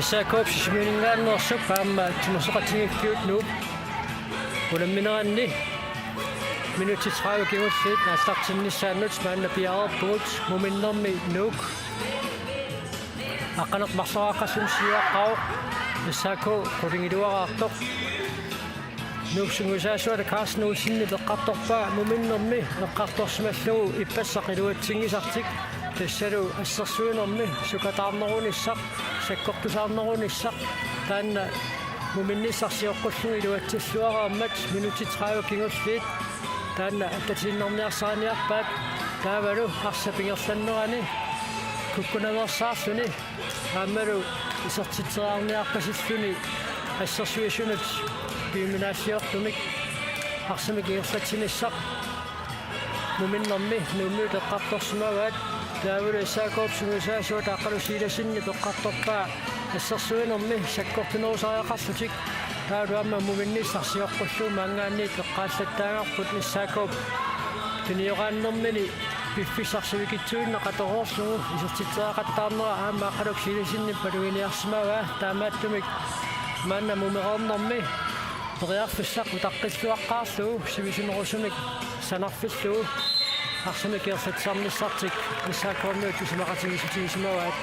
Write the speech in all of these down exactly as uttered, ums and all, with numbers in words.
S A K-p Sisimiuninngaanneersup aamma timersoqatigiikkiut Nuup unammineranni minutsit tredive kingulliit aallartinnissaannut maanna piareerpugut. Muminnermi Nuuk aqqaneq-marloraarluni siuaqqavoq, S A K qulingiluaraartoq. Nuup sungiusaasuata Carsten Olsenip eqqartorpaa muminnermi eqqartorsimallugu ippassaq iluatsinngisartik, tassalu assersuinermi sukataarnerunissaq, sakkortusaarnerunissaq, taanna muminnissaq sioqqullugu iluatsilluareermat minutsit tredive kingulliit taanna attatiinnarniarsariniarpaat, taavalu arsap ingerlannerani kukkunaveersaarluni aammalu isertitseriarniarpasilluni assersuisunut piuminaalliortumik arsamik ingerlatsinissaq muminnermi Nuummiut eqqartorsimavaat, taavalu S A K-p sungiusaasuata Aqqalu Silasenip eqqartorpaa assersuinermi sakkortunerusariaqarlutik, taavalu aamma muminnissaq sioqqullugu maanngaanniit eqqaallattaagarput S A K-p tunioraannermini piffissaq sivikitsuineq atoreerlugu isertitseriaqattaarnera aamma Aqqaluup Silasenip maluginiarsimavaa, taamaattumik maanna mumereernermi periarfissaq utaqqilluaqqaarlugu sivisunerusumik sanarfillugu arsamik ingerlatsisarnissartik S A K-miut isumaqatigiissutigisimavaat.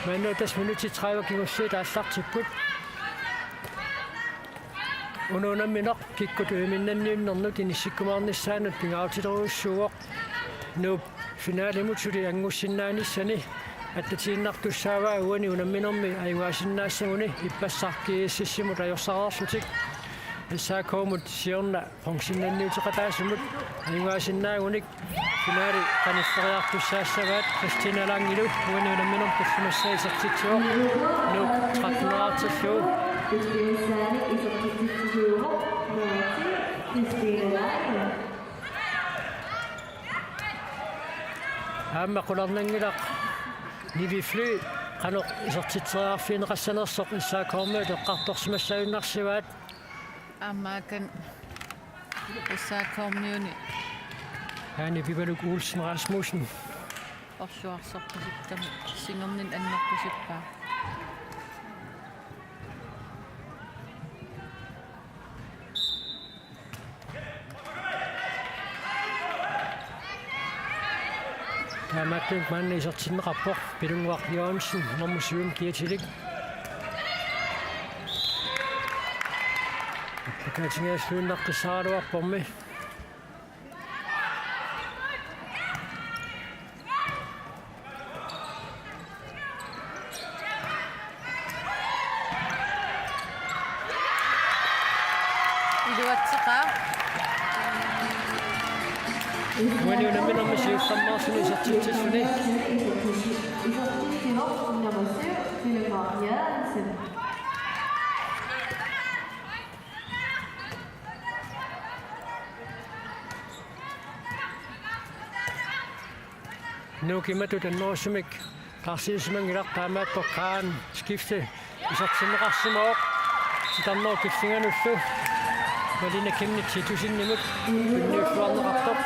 Maanna tassa minutsit tredive kingulliit aallartipput. Una unammineq kikkut ujaminnanniunnernut inissikkumaarnissaannut pingaarutilerujussuuvoq. Nuup finalimut suli angussinnaanissani attatiinnartussaavaa uani unamminermi ajugaasinnaassaguni ippassaq G S S-imut ajorsareerlutik. S A K-mut siorna bronzennanniuteqataasumut ajugaasinnaagunik finali qanilleriartussaassavaat. Christina Langilu uani unamminermi tullumassaa isertitsivoq, Nuuk tretten-erartillugu. Aamma qularnanngilaq Nivi Fly qanoq isertitseriarfigineqassanersoq S A K-miut eqqartorsimassagunarsivaat. Aamma akan S A K-miuni Hanne Pivaluk Olsen Rasmussen orluarsorpasippoq, singernin annerpasippaa. Taamaattumik maanna isertinneqarpoq Pilunnguaq Jørgensen, nummer syv, kiatilik. Appakaatingajalluinnaqqissaaraluarpormi. Iluatseqaaq. Uani unamminermi siullermeersuni isertitsilluni. Isertitsivoq nummer syv, Pilunnguaq Jørgensen. Nuuk imatut annerusumik taarsiisimanngilaq, taamaattoq Karen skifte isertinneqarsimavoq. Titarnerup killinganullu Malina Chemnitz Titusenimut tunniulluarneqartoq,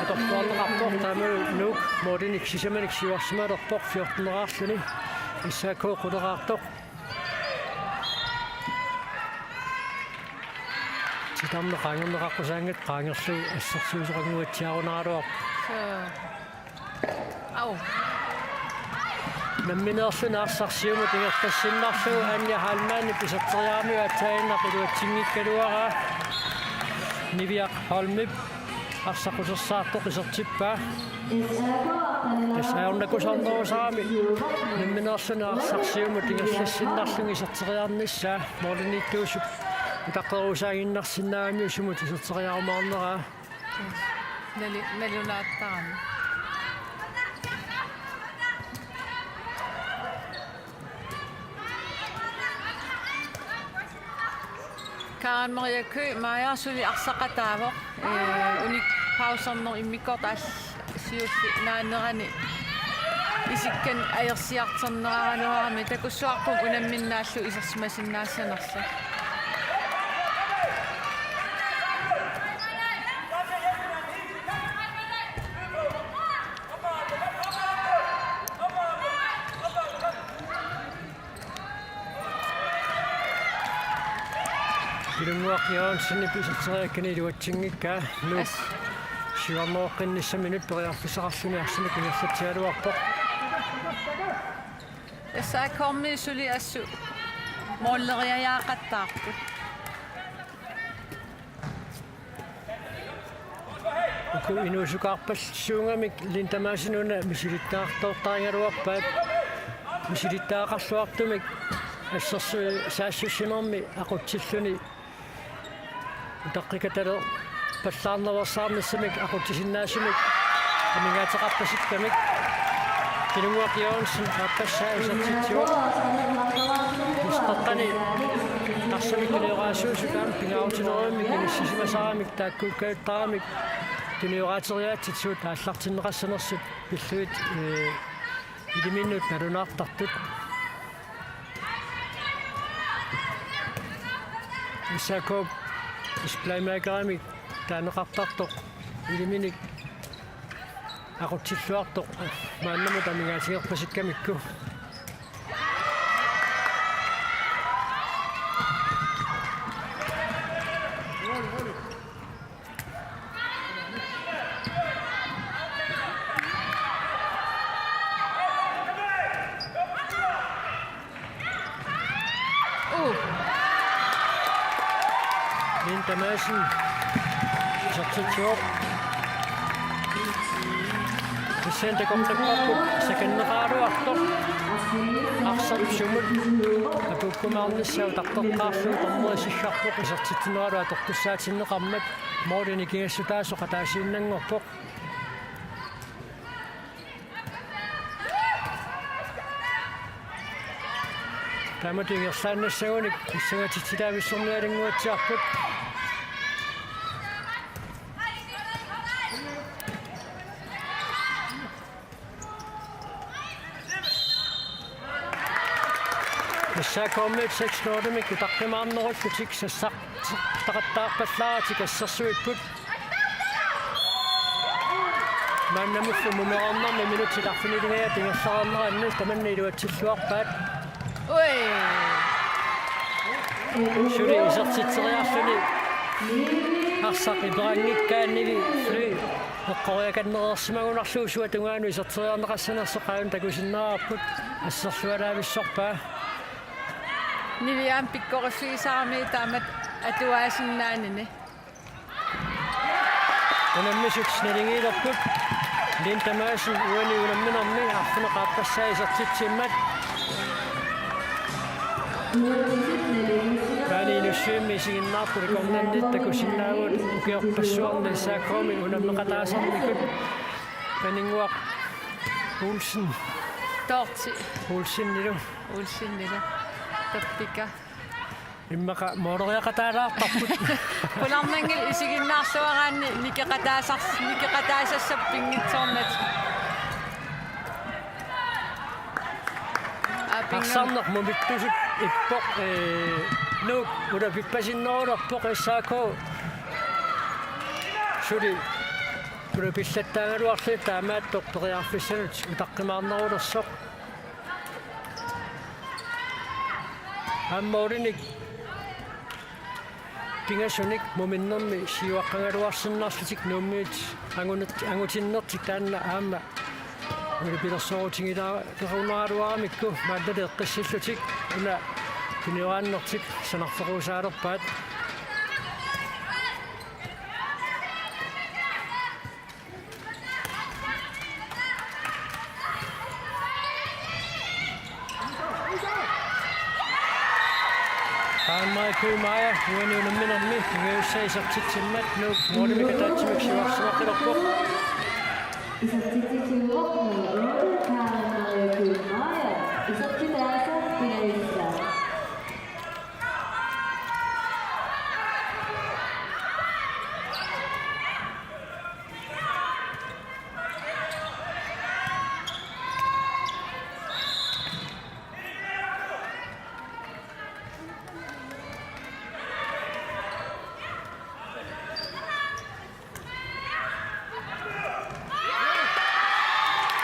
atorluarneqartoq, taamalu Nuuk målinik sisamanik siuarsimalerpoq fjorten-erarluni. S A K quleraartoq. Titarneq qaangerneqaqqusaanngitsoq qaangerlugu assersuisoqannguatsiarunaraluarpoq. Suu. Au. Nammineerluni arsaq siumut ingerlassinnarlugu Anja Heilmannip iserteriaramiuk aatsaannaq iluatsinngikkaluaraa. Niviaq Holmip arsaq qusersaartoq isertippaa. Tassa ajornakusoornerusarami nammineerluni arsaq siumut ingerlassinnarlugu iserteriarnissaa målimiittuusup Utaqqerusaaginnarsinnaagamiuk sumut iserteriarumaarneraa. Nali-, nalunaattaarami. Karen Maria Køgh, Maja suli arsaq ataavoq, ee, unik pauserneq immikkoortoq aal-, siulleq naanerani isikkanik ajersiartorneraraluarami, takussuarput unamminnaallu isersimasinnaassanersoq. Pilunnguaq Jørgensenip iserteriakkani iluatsinngikkaa, Nuuk. As. Siuarneroqqinnissaminut periarfissaqarluni arsamik ingerlatsigaluarpoq. S A K-mi suli assut måleriajaaqattaarput. Uku inuusukaarpalluunniit Linda Madsen una misilittagartoortarigaluarpaat. Misilittagaqarluartumik assersu-, saassussinermi aqutsilluni utaqqikatalerpallaarnersaarnissamik aqutsisinnaasumik amigaateqarpasikkamik. Pilunnguaq Jørgensen aappassaa isertitsivoq. Isteqqani arsamik tunioraasuusut aamma pingaarutilerujummik inissisimasaramik taakkuukkajuttaramik tunioraateriaatsit suut aallartinneqassanersut pillugit, ee, iliminnut nalunaartartut. S A K-p playmakerimik taaneqartartoq iliminik aqutsilluartoq maannamut amigaatigerpasikkamikku. Uh. Linda Madsen. Isertitsivoq. Kisianni takornapparput sakanneqaraluartoq. Arsaq sumut apuukkumaarnissaa utarteqqaarlugu dommerisigarput isertitsineralu atortussaatinneqarmat, måli nikingassutaasoq ataasiinnanngorpoq. Taamatut ingerlaannassagunik pissangatitsitaavissormialinguatsiarput. S A K-miut seks nul-imik utaqqimaarnerullutik sassartaqattaarpallaaratik assersuipput. Maannamullu mumereernermi minutsit arfiniligaat ingerlareerneranni tamanna iluatsilluarpaat. Ui. Suli isertitseriarluni arsaq iperanngikkaannivi Fly eqqoriakannereersimagunarlugu suatungaanut iserteriarneqassanersoq aajuna takusinnaavarput, asserlualaavissorpaa. Niviaam pikkoriffigisarami taamatut atuaasinnaanini. Unammisut naligiilerput. Linda Madsen uani unamminermi arfineq-aappassaa isertitsimmat. Taani Inussivimmi isiginnaartut ikornanni takusinnaavugut ukiorpassuarni S A K-mi unammeqataasarnikut Paninnguaq Olsen. Dorthe. Olsenilu. Olsenilu. Tappika. Immaqa mooleriaqataalaartarput. Qularnanngilaq isiginnaarluaraanni nikeqataasars-, nikeqataasassapput pinngitsoornatik. Aa, pinngam-. Arsarneq mumittusutut ippoq, ee, Nuuk ulapippasinnerulerpoq S A K. Suli ulapillattaagaluarluni taamaattoq periarfissanut utaqqimaarnerulersoq. Aamma målinik pingasunik muminnermi siuaqqagaluarsinnarlutik Nuummiut angunut-, angutinnertik taanna aamma ulapilersoorutigilaarunaraluaramikku maannali eqqissillutik una tunioraannertik sanarferuusaalerpaat. Maja Køgh Maja, uani unamminermi, pingajussaa isertitsimmat, Nuuk målimik ataatsimik siuarsimaqqilerpoq. Isertitsissuuvoq nummer otte, Karen Marie Kuhn Meyer. Isertitaasa pingajussaa.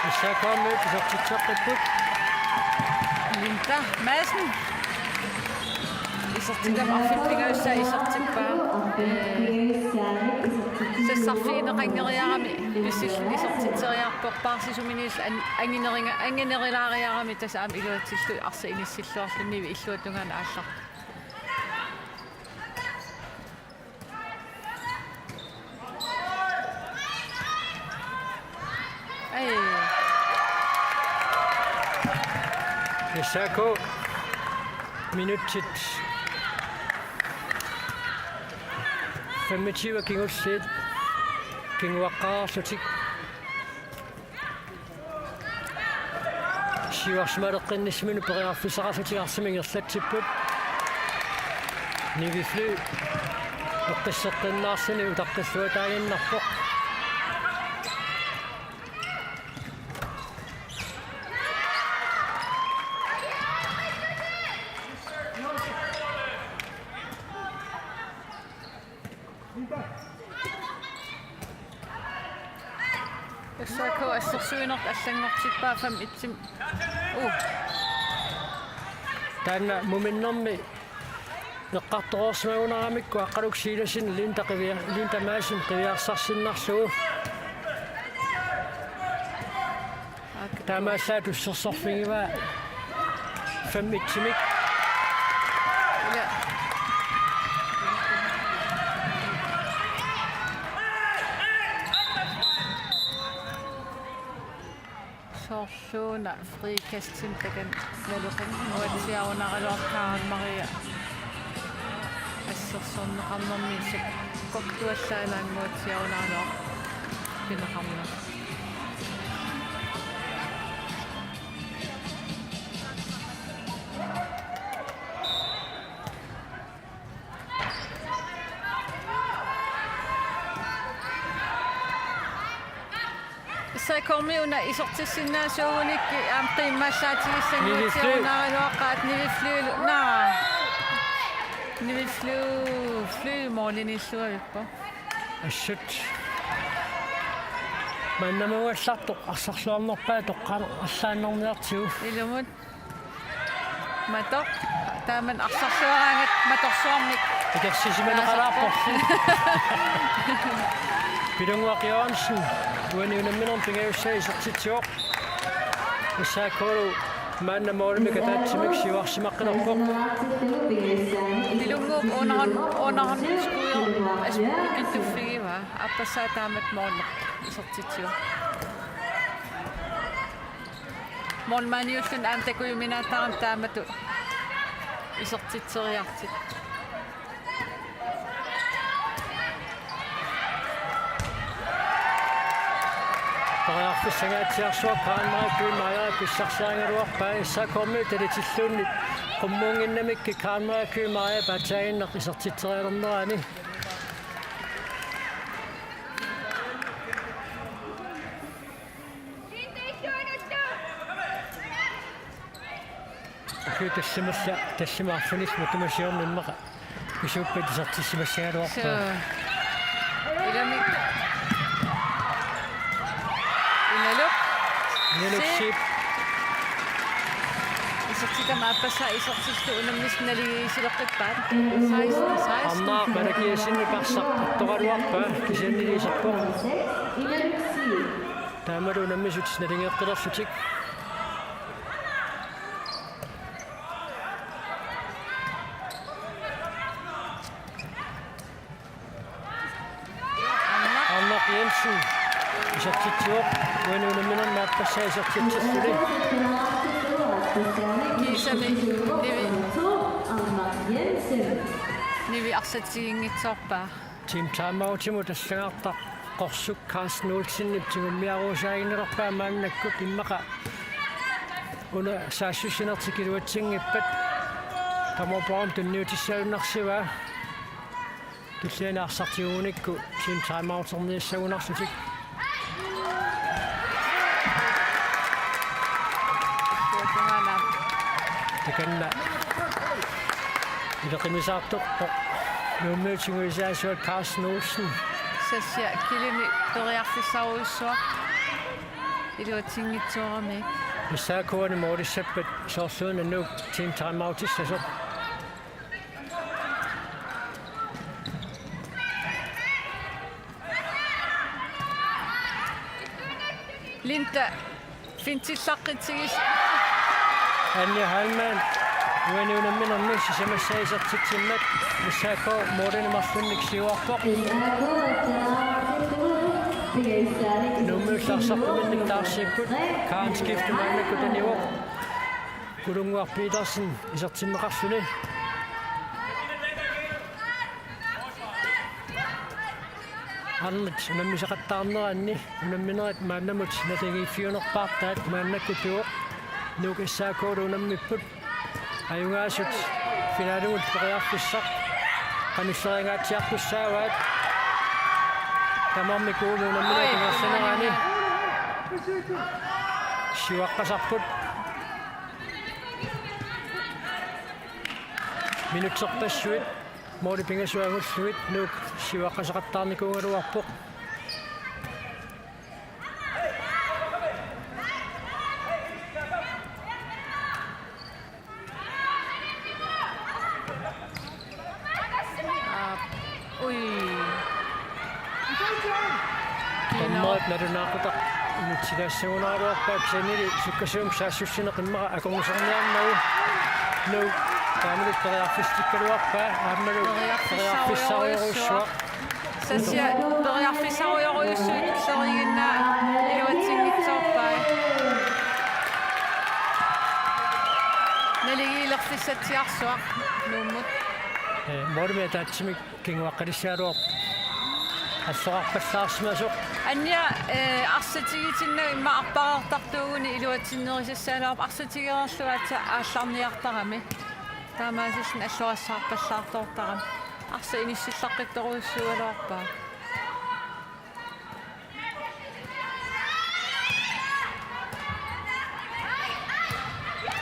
S A K-miut isertitseqqipput. Linda Madsen. Isertitami arfineq-pingajussaa isertippaa. Ee, sassarfigineqanngeriarami pissilluni isertitseriarpoq, paarsisuminillu an-, angineringa-, anginerilaariarami tassa aamma iluatsillugu arsaq inissilluarluni Nivi illuatungaanut aallartoq. Ai. S A K minutsit femogtyve kingulliit kinguaqqaarlutik. Siuarsimaleqqinnissaminut periarfissaqarlutik arsaq ingerlatsipput. Nivi Fly eqqisseqqinnaarluni utaqqilluataaginnarpoq. S A K assersuinertut allanngortippaa fem et-imi. Uh. Taanna muminnermi eqqartoreersimagunaramikku Aqqaluk Silassen Linda qivia-, Linda Madsen qiviarsarsinnarlugu. Taamaallaat tussersorfigivaa fem et-imik. Ja. Soorluuna frikastimik takanna naleqanngikkaluarpaa Karen Maria. Assersorneqarnermi sakkortuallaalaannguatsiarunaraluarpoq pineqarneq. S A K-mi una isertissinnaasuugunik aamma qiimmallaatigissanngikkaluarpaa Nivi Fly. Naa. Nivi Fly, Fly målimiilluavippoq. Assut. Maannamut allartoq arsarluarnerpaat toqqaannarniartigu. Ilumut. Matoq, taamani arsarluaraangat matorsuarmik. Ikersisimaneqalaarporli. Pilunnguaq Jørgensen, uani unamminermi pingajussaa isertitsivoq. S A K-lu maanna målimik ataatsimik siuarsimaqqilerpoq. Pilunnguup underhånd, underhåndsskud aspergituffigiva, aappassaa taamatut måli isertitsivoq. Målmandiulluni aamma takujuminaattarami taamatut isertitseriarlutik. Periarfissangaatsiarsuaq Karen Maria Kuhn Meyer pissarsiarigaluarpaa, S A K-mi talitilluunniit qummuunnginnamikkit Karen Maria Kuhn Meyer paatsaaginnaq isertitserialernerani. Ukiut tallimalli, tallimat arfinillit matuma siorna immaqa pisuuppat isertissimassagaluarpaa. Suu. Ilami. Inaluk. Inaluk Zeeb. Zeeb. Isertitami aappassaa isertillugu unammisut naligiissileqqippaat. Seksten seksten. Arnaaq Malakiassen parsaq attoraluarpaa kisiannili iserpoq. Taamalu unammisut naligeqqilerlutik. Arnaq Jensen isertitsivoq, uani unamminermi aappassaa isertitsilluni. Kiisami Nivi. Nivi arsaq tiginngitsoorpaa. Team timeoutimut allagartaq Qorsuk Carsten Olsenip tigummiaruusaaginnarpaa maannakkut immaqa una saassussinertik iluatsinngippat. Tamoorpoq tunniutissagunarsivoq. Tulliani arsaq tigunikku team timeouterniassagunarlutik. Takanna. Ileqimisaartoq. Nuummiut sungiusaasuat Carsten Olsen. Sassia Kilimi periarfissarujussuaq. Iluatsinngitsoorami. S A K-ani moorissappat soorluuna Nuuk team timeoutissasoq. Linda, fintillaqqitsigis. Anja Heilmann, uani unamminermi sisamassaa isertitsimmat, S A K målini marlunnik siuarpoq. Nuummiut arsartuminnik taarsiipput, Karen Skifte maannakkut anivoq. Kulunnguaq Petersen isertinneqarluni. Arnat unammisaqattaarneranni unamminerit maannamut naligiiffiunerpaartaat maannakkut pivoq. Nuuk S A K-lu unammipput. Ajugaasut finaalimut periarfissaq qanilleriangaatsiartussaavaat. Tamarmik uuma unamminerit ingerlanerani siuaqqasarput. Minutserpassuit, måli pingasut angullugit Nuuk siuaqqaseqattaarnikuugaluarpoq. Aap. Ui. Dommerit nalunaaqutaq inutsilaassagunaraluarpaat, kisiannili sukkasuumik saassussineq immaqa akornuserniarnagu. Nuuk taamaalillutit periarfissatikkaluarpaa aammalu periarfissarujoorujussuaq. Sassia periarfissarujoorujussuit tulleriiginnaa iluatsinngitsoorpai. Naligiilerfissatsiarsuaq Nuummut. Ee, målimik ataatsimik kinguaqqalissagaluarpoq. Assorarpallaarsimasoq. Anja, ee, arsaq tigitinnagu immaqa arpariartartuuguni iluatsinnerusassagaluarpoq, arsaq tigereerlugu aatsaat aallarniartarami. Taamaasilluni allorasaarpallaartoortarami. Arsaq inissillaqqittorujussuugaluarpaa.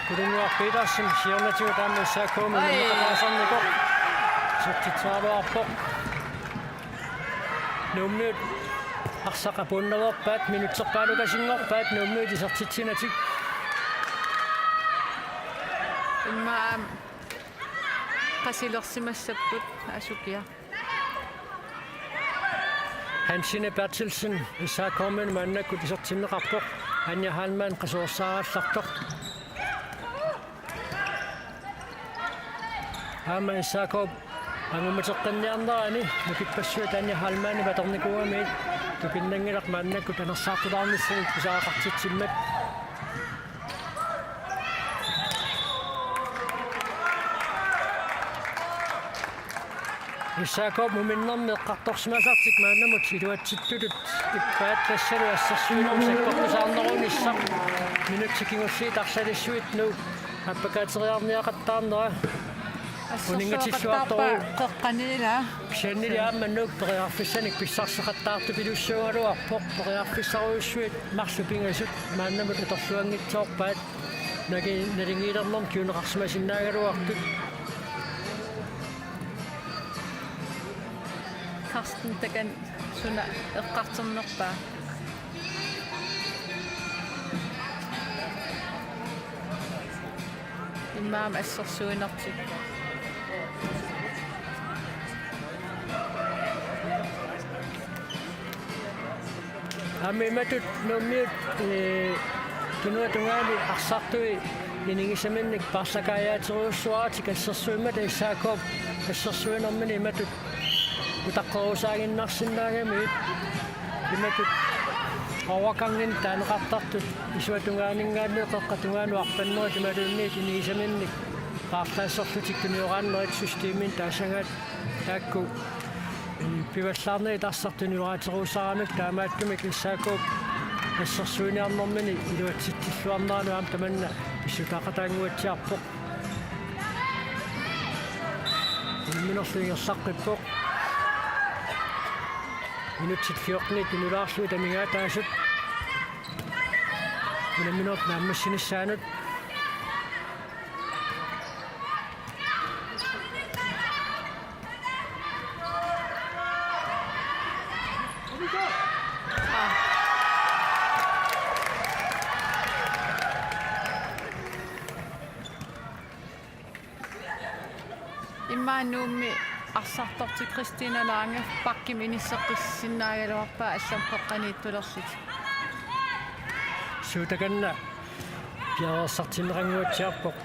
Kulunnguaq Petersen siornatigut aamma S A K-mi unammeqataasarnikoq isertitseraluarpoq. Nuummiut arsaq apuunnaveerpaat, minutserpaalukasinngorpaat Nuummiut isertitsinatik. Immaqa aamma qasilersimassapput asukiaq. Hansine Berthelsen S A K-miunut maannakkut isertinneqarpoq, Anja Heilmann qasuersaarallartoq. Aamma S A K angummateqqinniarnerani nukippassuit Anja Heilmannip atornikuugamiuk tupinnanngilaq maannakkut anersaartulaarnissamik pisariaqartitsimmat. S A K-p muminnermi eqqartorsimasartik maannamut iluatsittutut ippaat, tassalu assersuinermi sakkortusaarnerunissaq. Minutsit kingulliit arsalissuit Nuuk appakaateriarniaqattaarnera. Assersueqattaarpaa uninngatitsiartoru qeqqaniila. Kisiannili aamma Nuuk periarfissanik pissarseqattaartupilussuugaluarpoq, periarfissarujussuit marluk pingasut maannamut atorluanngitsoorpaat. Naki-, naligiilernermik kinguneqarsimasinnaagaluartut. Carsten, takanna suna eqqartornerpaa? Immaqa assersuinertik. Aamma imatut Nuummiut, ee, tunuata tungaani arsartui inigisaminnik paarlakaajaaterujussuaratik assersuimmata S A K-p assersuinermini imatut utaqqerusaaginnarsinnaagamiuk. Imatut overganginik taaneqartartut isuata tungaaninngaanniit qeqqata tungaanut arpannerit imaluunniit inigisaminnik Paarlaasserlutik tunioraannerit systemimik taasagaat taakku pivallaarnerit arsaq tunioraaterusaramik taamaattumik S A K-p assersuiniarnermini iluatsitsilluarnerani aamma tamanna pissutaaqataannguatsiarpoq. Unamminerlu ingerlaqqippoq. Minutsit fjortenit tunulaarlugit amigaataasut. Unamminerup naammassinissaanut. Immaqa Nuummi arsartorti Christina Lange bakkimik inisseqqissinnaagaluarpaa allamik qeqqaniittulerlutik. Suut takanna piareersartinneqannguatsiarpoq.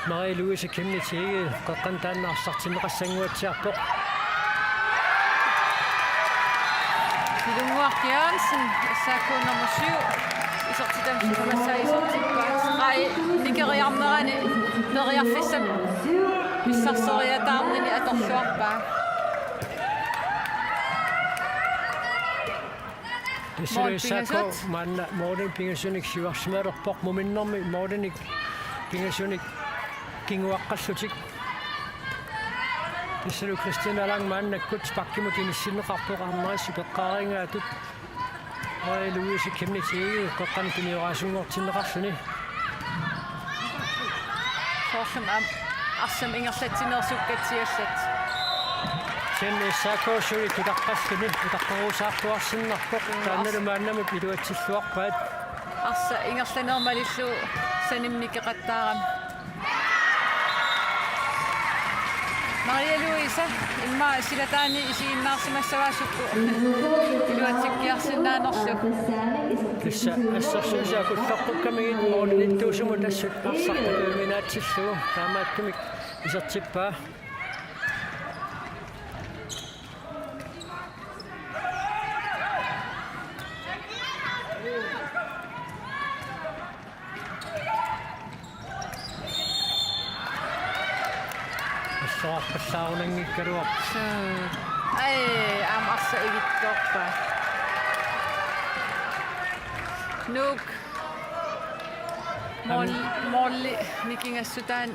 Marie Louise Chemnitz Egede qeqqanut taanna arsartinneqassannguatsiarpoq. Pilunnguaq Jørgensen, S A K nummer syv. Isertitami sipamassaa isertippaa. Stregi nikeriarnerani periarfissamik pissarseriataarnini atorluarpaa. Tassalu Mål S A K pingasut. Maanna målinik pingasunik siuarsimalerpoq, muminnermi målinik pingasunik kinguaqqallutik. Tassalu Christina Lang maannakkut bakkimut inissinneqarpoq, arnarissut peqqaarinngaatut. Marie Louise Chemnitz Egede qeqqanut tunioraanngortinneqarluni. Soorlumi aamma arsamik ingerlatsinersukkatsiallat. Kisianni S A K suli tutaqqalluni utaqqerusaartuarsinnarpoq. Taannalu maannamut iluatsilluarpaat. Arsaq ingerlanermalillu sanimmi ikeqattaarami. Maria Louise, immaqa silataani isiginnaarsimassavaa sukkut iluatsikkiarsinnaanerlu. Tassa assersuusiat akullarpukkamigit målinittuusumut assut arsaq takujuminaatsillugu taamaattumik isertippaa. Assoqarpallaarunanngikkaluarpoq. Suu. Ai, aamma arsaq igittoorpaa. Nuuk. Mål-, måli nikingassutaat.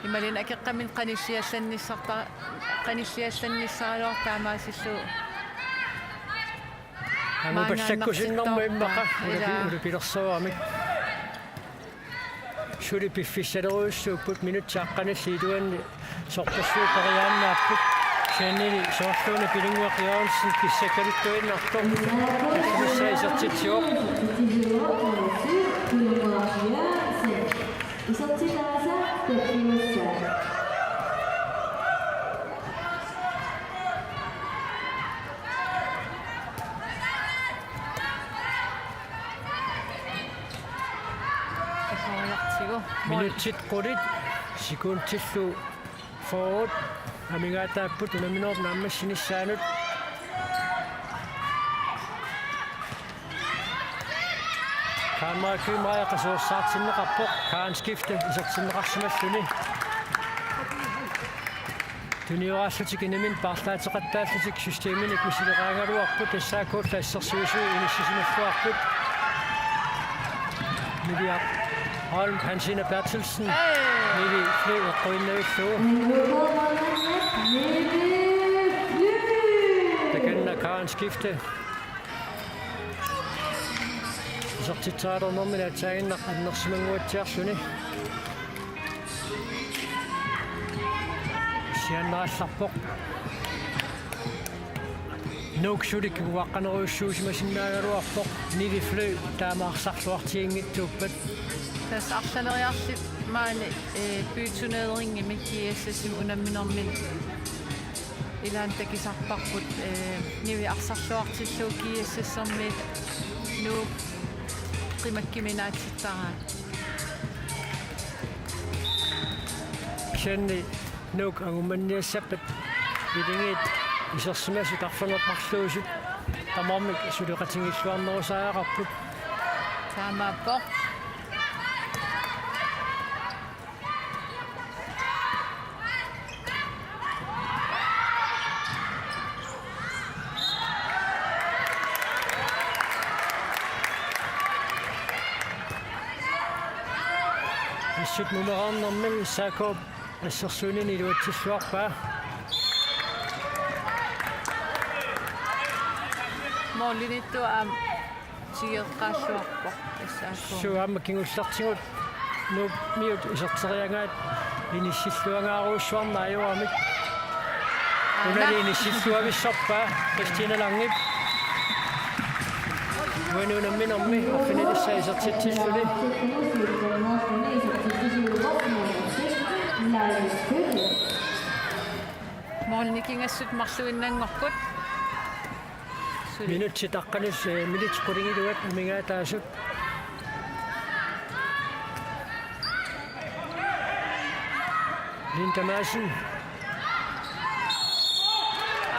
Imaluunniit akeqqaminik qanilliallannissarta-, qanilliallannissaraluartoq taamaasillugu. Angupallakkusunnarmat immaqa maangaannartittoorpaa. Ulapi-, ilaa. Ulapilersoramik. Suli piffissalerujussuupput minutsit aqqanillit iluanni sorpassuit periaannaapput. Kisiannili soorluuna Pilunnguaq Jørgensen kissakkaluttuinnartoq. Tassa isertitsivoq. Isertitaasa tappimassaaq. Minutsit qulit sekundillu fyrre amigaataapput unamminerup naammassinissaanut. Kaamera Kymaa qasuersaartinneqarpoq, Karen Skifte isertinneqarsimalluni. Tunioraallutik unammineq paarlaateqattaallutik systeminik misileqaagaluarput, S A K-llu assersuisui inissisimalluarput. Mili Holm, Hansine Berthelsen. Hey! Nivi Fly eqquinnarlugu. Takanna Karen Skifte. Isertitseriarnermini aatsaannguaq annersimannguatsiarluni. Siannerallarpoq. Nuuk suli kinguaqqanerujussuusimasinnaagaluarpoq, Nivi Fly taama arsarluartiginngitsuuppat. Tassa arlaleriarlutik maani, eh, bytuneringimi G S S-imi unamminermi ilaanni takusarparput, eh, Nivi arsarluartillugu G S S-ermiit Nuuk qimakkiminaatsittaraa. Kisianni Nuuk angummanniassappat iligiit isersimasut arfineq-marluusut tamarmik suleqatigiilluarnerusariaqarput. Taamaappoq. Sut numeraarnermi S A K-p assersuinini iluatsilluarpaa. Målimiittoq aamma sigeqqaalluarpoq S A K. Suu aamma kingullertigut Nuummiut iserteriagaat inissilluangaarujussuarneq ajoramik. Aana. Unali inissilluavissorpaa Christine Langep. Uani unamminermi arfinilissaa isertitsilluni. Målip nikingassutut marluinnanngorput. Suli. Minutsit aqqanillit, eh, minutsit qulingiluat amigaataasut. Linda Madsen.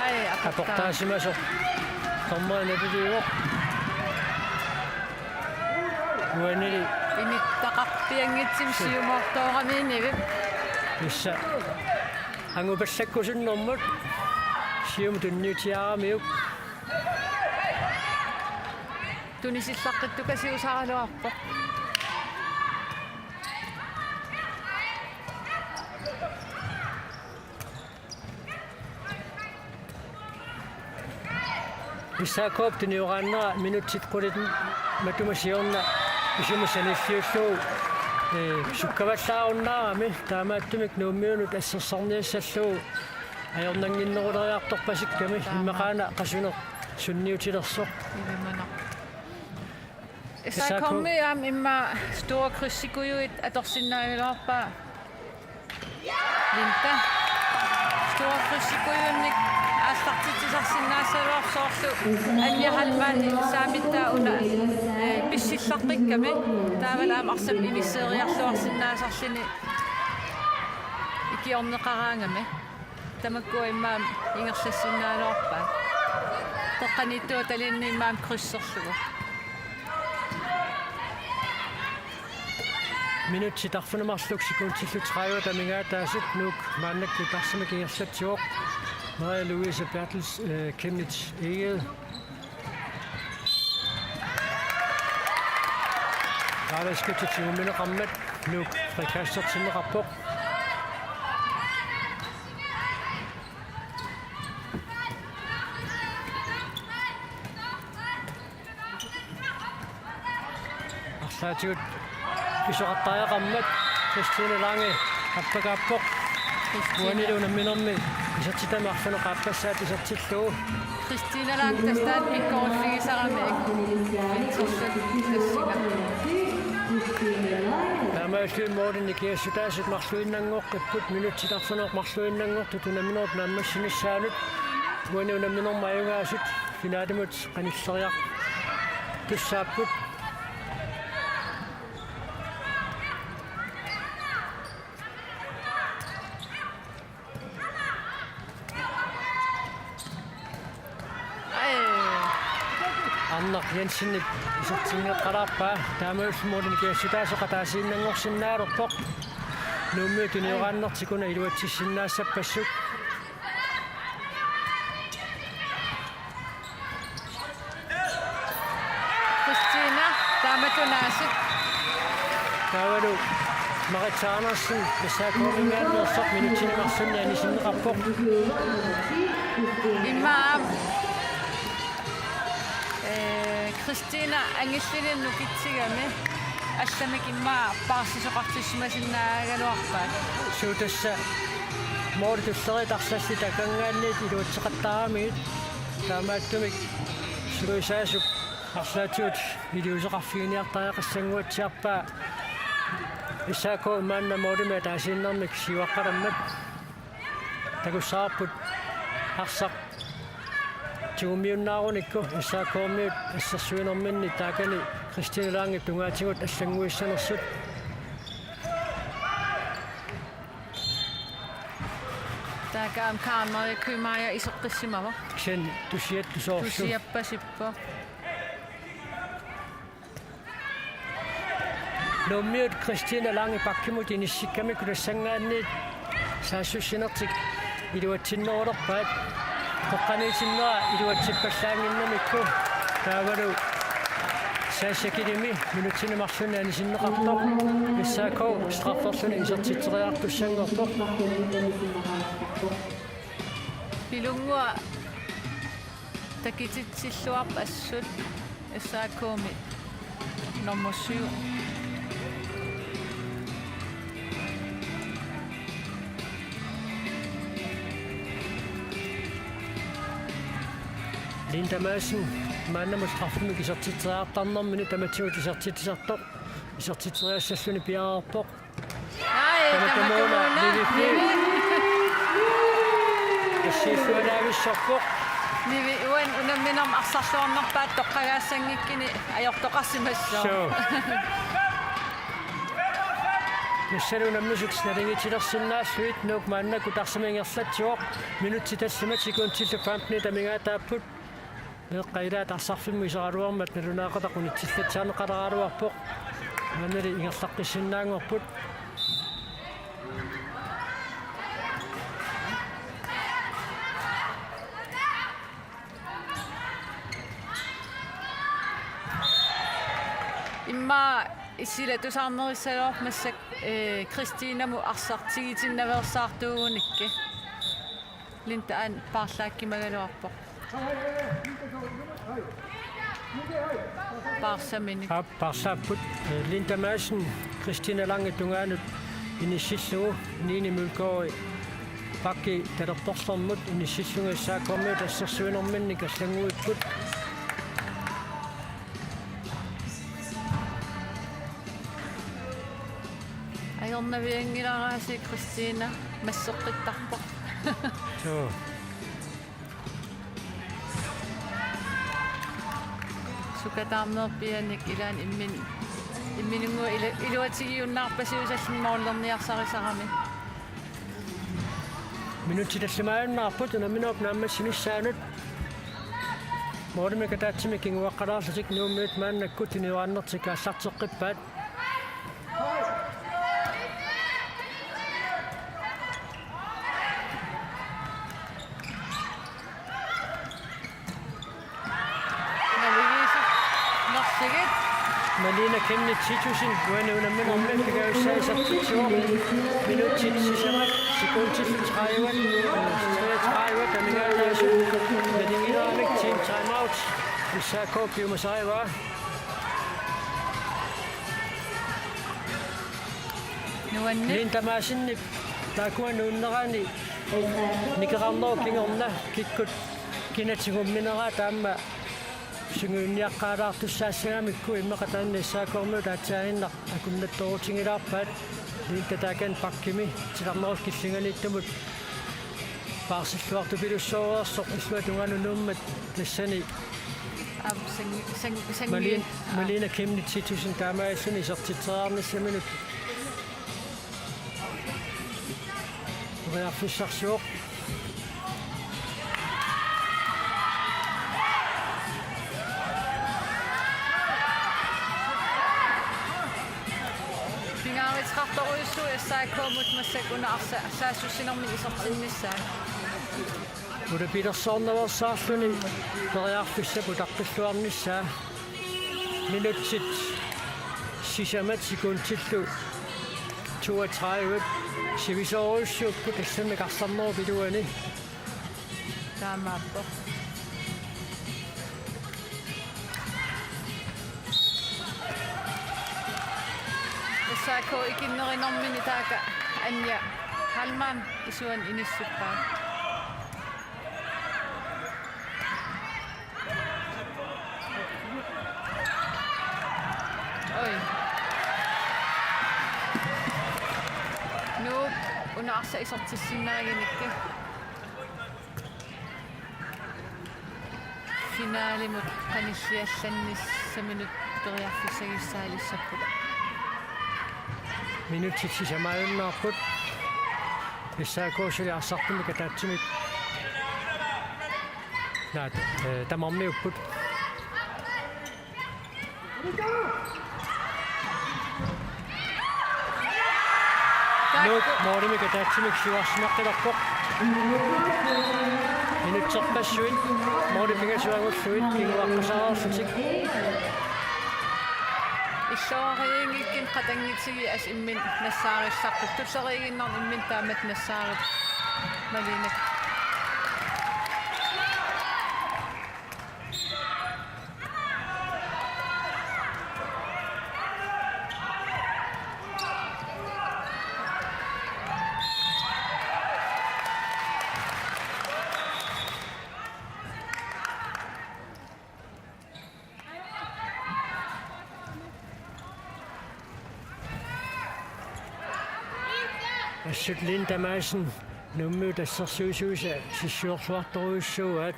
Ai, aportaa-, aportaasimasoq. Dommeri napiliivoq. Uanili. Inuttaqarpianngitsumik siumoortooramiinnavik. Tassa. Angupallakkusunnermut. Siumut tunniutiaramiuk. Tunisillaqqittukasiusaraluarpoq. S A K-p tunioraannera minutsit qulit matuma siorna isumut sanilliullugu, eh, sukkavallaarunnaarami, taamaattumik Nuummiunut assersorniassallugu ajornannginneruleriartorpasikkami. Taama. Immaqaana qasuneq sunniutilersoq. Ilimanaq. S A K. S A K-mi aamma immaqa Store Krydsikujuit atorsinnaagaluarpaa. Linda. Store Krydsikujuunnik aallartitsisarsinnaassaluarpoq soorlu Anja Hallmann saammittaa una, eh, pissillarpikkami. Taavalu aamma arsap inisseeriarluarsinnaasarluni ikiorneqaraangami. Tamakku immaqa ingerlassinnaagaluarpaat. Qeqqaniittuutalinnut immaqa krydserlugu. Minutsit arfineq-marluk sekundillu tredive amigaataasut Nuuk maannakkut tassami ingerlatsivoq. Maria Louise Bertels, eh, Chemnitz Egede. Aalajangitsutut tigummineqarmat Nuuk frikastertinneqarpoq. Arlaatigut pisoqartariaqarmat Christine Lange appakaappoq. Christine. Uanilu unamminermi isertitami arfineq-aappassaat isertillugu. Christine Lange tassa taanna pikkoriffigisarami. Taamaallu målip nikingassutaasut marluinnanngoqqipput, minutsit arfineq-marluinnanngortut unamminerup naammassinissaanut. Uani unamminermi ajugaasut finaalimut qanilleriartussaapput. Ai. Arnaq Jensenip isertinngeqqalaarpaa, taamaasilluni kiassutaasoq ataasiinnanngorsinnaalerpoq. Nuummiut tunioraannertik una iluatsissinnaassappassuit. Christina, taamatut aasiit. Taavalu Marit Andersen, S A K-minngaanneersoq, minutsini marlunni anisinneqarpoq. Immaqa, eh, Christina angilluni nukitsigami allamik immaqa paarsisoqartissimasinnaagaluarpaat. Suu tassa måli tulleriit arlallit takangaanniit iluatseqattaaramigit. Taamaattumik suluisaasup arlaatigut iliuuseqarfiginiartariaqassannguatsiarpaa. S A K maanna målimik ataasiinnarmik siuaqqalermat. Takussavarput arsaq tigummiunnaarunikku S A K-miut assersuinerminni taakani Christine Langep tungaatigut allannguissanersut. Taakku aamma Karen Marie Kymaja iseqqissimavoq. Kisianni tusiattusoorlu. Tusiappasippoq. Nuummiut Christine Lange bakkimut inissikkamikku tassanngaanniit saassussinertik iluatsinnerulerpaat. Qeqqaniitinnera iluatsippallaannginnamikku taavalu Sasha Kidimi minutsini marlunni anisinneqartoq. S A K strafferluni isertitseriartussanngorpoq. Pilunnguaq takititsilluarpoq assut S A K-mi nummer syv. Linda Madsen maannamut straffemik isertitseriartarnermini tamatigut isertitsisartoq. Isertitseriassalluni piareerpoq. Ai, tamatumuuna, tamatumuuna, Nivi. Nivi. Issiillualaavissorpoq. Nivi, uani unamminermi arsarluarnerpaatut toqqagaassanngikkunik ajortoqarsimassaaq. Suu. Tassani unammisut naligiitsilersinnaallugit Nuuk maannakkut arsamik ingerlatsivoq. Minutsit tallimat sekundillu femtenit amigaataapput. Meeqqat ilaat arsarfimmut iseraluarmat nalunaaqutaq unitsillatsiarneqaleraluarpoq. Maannali ingerlaqqissinnaanngorput. Immaqa issilatussaarnerissasoq massakkut, eh, Kristinamut arsaq tigitinnaveersaartuugunikkit. Linda aamma paarlaakkimagaluarpoq. Paarsaminik. Aap, paarsaapput. Linda Madsen, Kristina Lange tungaanut inissillugu, Nini Mølgaard Bak talerperlermut inissillugu S A K-miut assersuinerminni allannguipput. Ajornavianngilaraasit Kristina masseqqittarpoq. Suu. Sukataarnerpianik ilaanni immin-, imminnut ilu-, iluatigiunnaarpasiusalluni målerniarsarisarami. Minutsit tallimaajunnaarput unamminerup naammassinissaanut. Målimik ataatsimik kinguaqqalaarlutik Nuummiut maannakkut tunioraannertik aallarteqqippaat. Naligiisut nersigit. Malene Chemnitz Titussen uani unamminermi pingajussaa isertitsivoq. Minutsit sisamat sekundillu tredive, treogtredive amigaataasut. Naligiinnarmik team timeout. S A K piumasarivaa. Nuanneq. Linda Madsenip taakkua nuunnerani nikeqarnerup kingorna kikkut kina tigummineraa taama sungiunniaqqaalaartussaassagamikku immaqa taanna S A K-miut aatsaannguaq akunnattoorutigilaarpaat. Linda taakani bakkimi titarnerup killinganiittumut paarsilluartupilussuarersoq illuatungaanut Nuummat tassani. Aap, sang-, sang-, sangi-, Malene, aap. Malene Chemnitz Titussen taamaalilluni isertitseriarnissaminut periarfissarsivoq. Pingaaruteqartorujussuuvoq S A K-mut massakkut una arsa-, saassussinermik isertinnissaa. Ulapilersornaveersaarluni periarfissap utaqqilluarnissaa. Minutsit sisamat sekundillu toogtredive. Sivisoorujussuupput tassami arsarnerup iluani. Taamaappoq. S A K ikinnerinermini taakku Anja Hallmann isuani inissippaa. Oj. Nuup una arsaq isertissinnaaginnarpoq. Finalimut qanilliallannissaminut periarfissagissaalissapput. Minutsit sisamaajunnaarput. S A K suli arsartumik ataatsimik. Naat, eh, tamarmiupput. Nuuk målimik ataatsimik siuarsimaqqilerpoq. Minutserpassuit målit pingasuugullugit kinguaqqasaarlutik. Illuariinngikkunik qatanngutigiit assut imminnut nassaarillartut, tulleriiginnarnik imminnut taamatut nassaarutit. Malinak. Assut Linda Madsen, Nuummiut assersuisuisa sissiorluartorujussuuaat.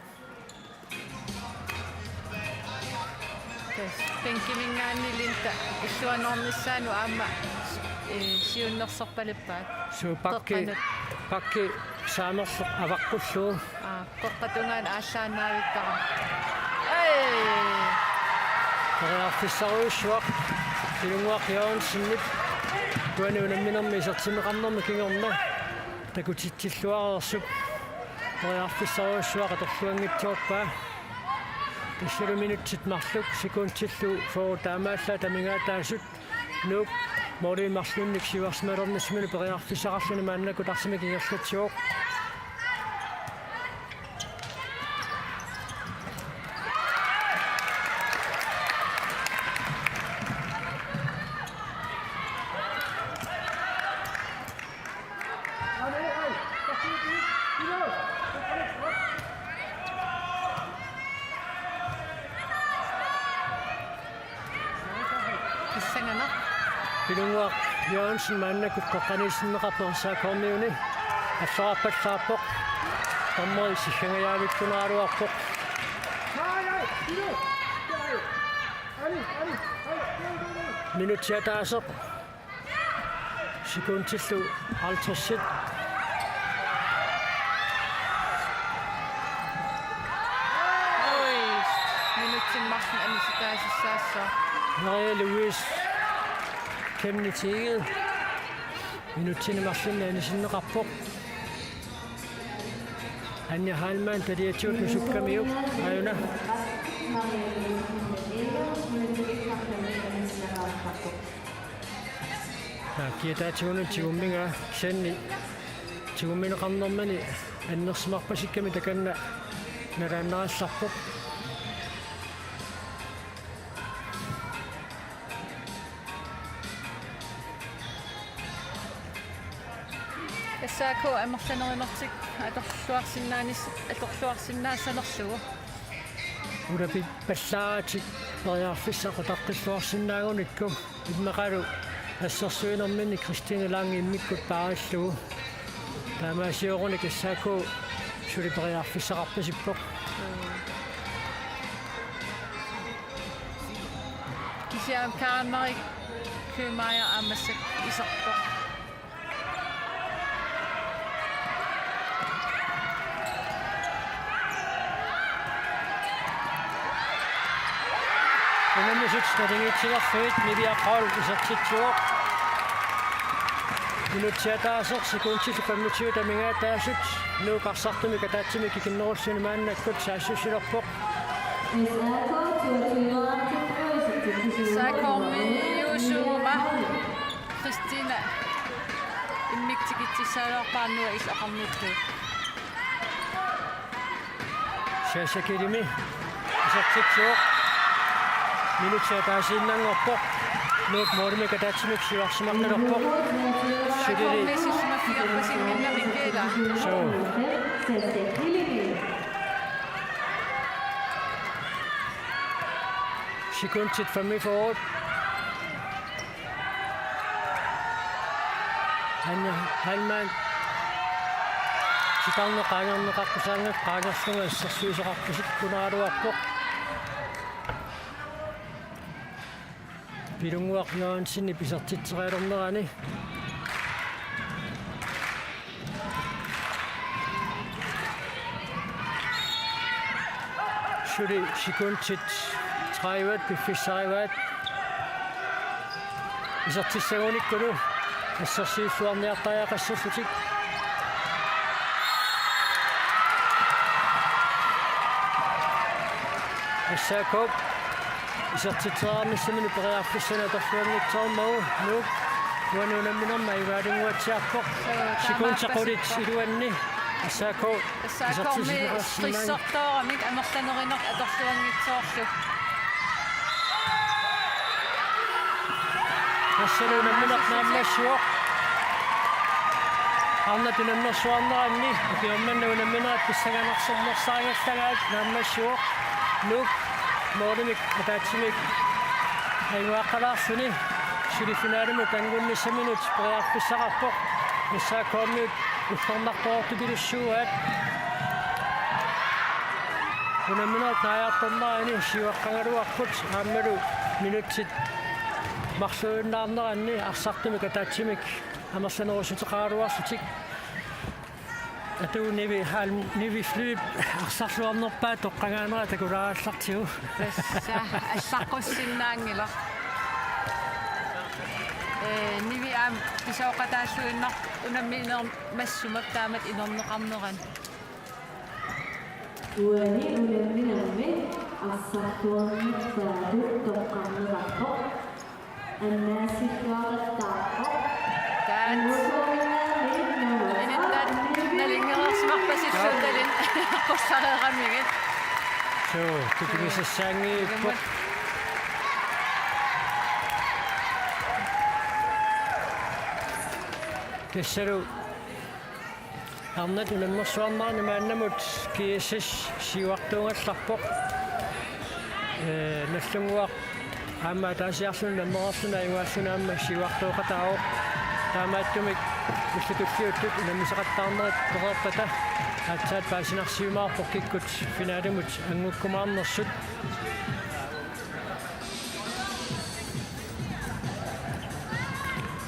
Tassa bænkiminngaanniit Linda illuanoornissaanut aamma, eh, siunnersorpaluppaat. Suu, pakki, qeqqanut, pakki saamerleq avaqqullugu. Aa, qeqqata tungaanut aallaannaavittara. Ai! Periarfissarujussuaq Pilunnguaq Jørgensenip uani unamminermi isertinneqarnermi kingorna takutitsilluareersoq. Periarfissarujussuaq atorluanngitsoorpaa. Tassalu minutsit marluk sekundillu fyrre taamaallaat amigaataasut. Nuuk målimi marlunnik siuarsimalernissaminut periarfissaqarluni maannakkut arsamik ingerlatsivoq. Pissanganaq. Pilunnguaq Jørgensen maannakkut qeqqaniissinneqarpoq S A K-miuni. Allorarpallaarpoq. Dommeri siggangajavikkunaraluarpoq. Minutsit ataaseq. Sekundillu halvtredsit. Oj, minutsit marluk anisitaasissaassooq. Maria Louise Kemnitz Egede. Minutsit marluk anisinneqarpoq. Anja Heilmann taliatigut nusukkamiuk. Aajuna. Naakkiataatigunut tigummigaa, kisianni tigummineqarnermini annersimarpasikkami takanna nalaannarallarpoq. S A K amerlanerinertik atorluarsinnaanis-, atorluarsinnaassanerlugu. Ulapippallaaratik periarfissaq utaqqilluarsinnaagunikku, immaqalu assersuinerminni Christine Lange immikkut paarillugu. Taamaasiorunik S A K suli periarfissaqarpasippoq. Kisianni Karen Marie Køhmeier aamma massakkut iserpoq. Unammisut naligiitsilerlugit Niviaq Kold isertitsivoq. Minutsit ataaseq sekundit femogtyve amigaataasut Nuuk arsartumik ataatsimik ikinnerulluni maannakkut saassussilerpoq. S A K-miusuuma. Christina immikkut tikitsissagaluarpaa Nuuk isoqarnittut. Sasha Kelimi isertitsivoq. Minutsit ataasiinnanngorpoq. Nuuk målimik ataatsimik siuarsimaqqilerpoq. Suli. Soo. Sekundit femogfyrre. Anja Heilmann. Titarneq qaangerneqaqqusaanngikkaangerlunga assersuisoqarpusi kunaaluarpoq. Pilunnguaq Jørgensenip isertitserialernerani. Suli sekundit tredive piffissarivaat. Isertissagunikkulu assersuilluarniartariaqassallutik. S A K Isertitseriarnissaminut periarfissanik atorluanngitsoormagu Nuuk uani unamminermi ajugaalinnguatsiarpoq. Suu, taamaappassippoq. Sekuntit qulit iluanni S A K S A K-mi isertitseriarsinnaaneq. Strissertooramik amerlanerineq atorluanngitsoorlu. Tassalu unammineq naammassivoq. Arnat unammersuarneranni ukioq manna unamminerit pissanganarsornersaagallagai naammassivoq. Nuuk målimik ataatsimik ajugaaqqalaarluni suli finalimut angunnissaminut periarfissaqarpoq. S A K-miut ullornartorortutilussuugaat. Unamminerit naajartornerani siuaqqagaluarput aammalu minutsit marluinnarneranni arsartumik ataatsimik amerlanerussuteqaraluarlutik. Atu Nivi Halm, Nivi Flyvp arsarluarnerpaat toqqagaanera takulaarallartigu. Tassa allaqqussinnaanngilaq. Ee, Nivi aamma pisooqataalluinnarpoq unamminermut massummut taamatut inerneqarnerani. Uani unamminermi arsarluarnerpaatut toqqarneqarpoq. Annaassilluaqattaarpoq. Taat. Inuusuuminngaanniit Nuuk. Inittaat nalunngereersimarpasillunga talin. Qussareeramigit. Suu, tutigisassaanngiippoq. Tassalu arnat unammersuarnerani maannamut G S S siuartuugallarpoq. Ee, Nagdlunguaq aamma ataasiarluni unammereerluni ajugaalluni aamma siuartooqataavoq. Taamaattumik illit tulliuttut unammisaqattaarnerit pereerpata aatsaat paasinarsiumaarpoq kikkut finalimut angukkumaarnersut.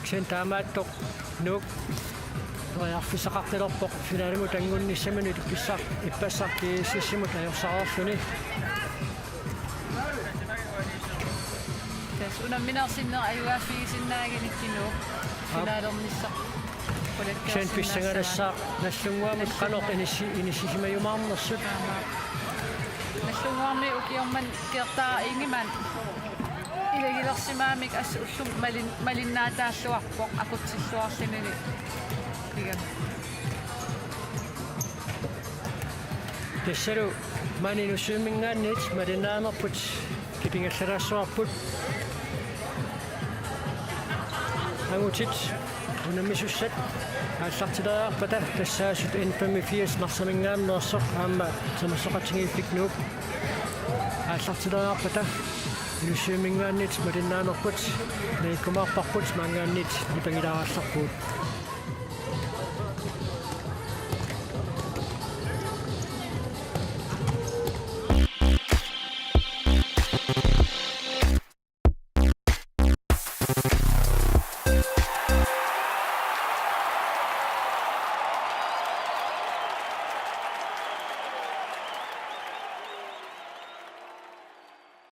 Kisianni taamaattoq Nuuk periarfissaqartalerpoq finalimut angunnissaminut ippassaq, ippassaq G S S-imut ajorsareerluni. Tassa unammineq sinnera ajugaaffigisinnaaginikkit Nuuk. Aap. Finalernissaq. Kisianni pissangalassaaq Nagdlunguamut qanoq inissi-, inissisimajumaarnersut. Aamma. Nagdlunguarmi ukioq manna Gertha Ingemann ilagilersimagamik assut ullumi malin-, malinnaataalluarpoq akutsilluarluni. Igami. Tassalu maani Nuussuiminngaanniit malinnaanerput kipingallalaassavarput. Angutit unammisussat aallartileriarpata tassaasut N femogfirs Narsaminngaanneersoq aamma Sermersoqatigiiffik Nuuk aallartileriarpata Nuussuiminngaanniit malinnaanerput nagikkumaarparput maanngaanniit nipangilaarallarpugut.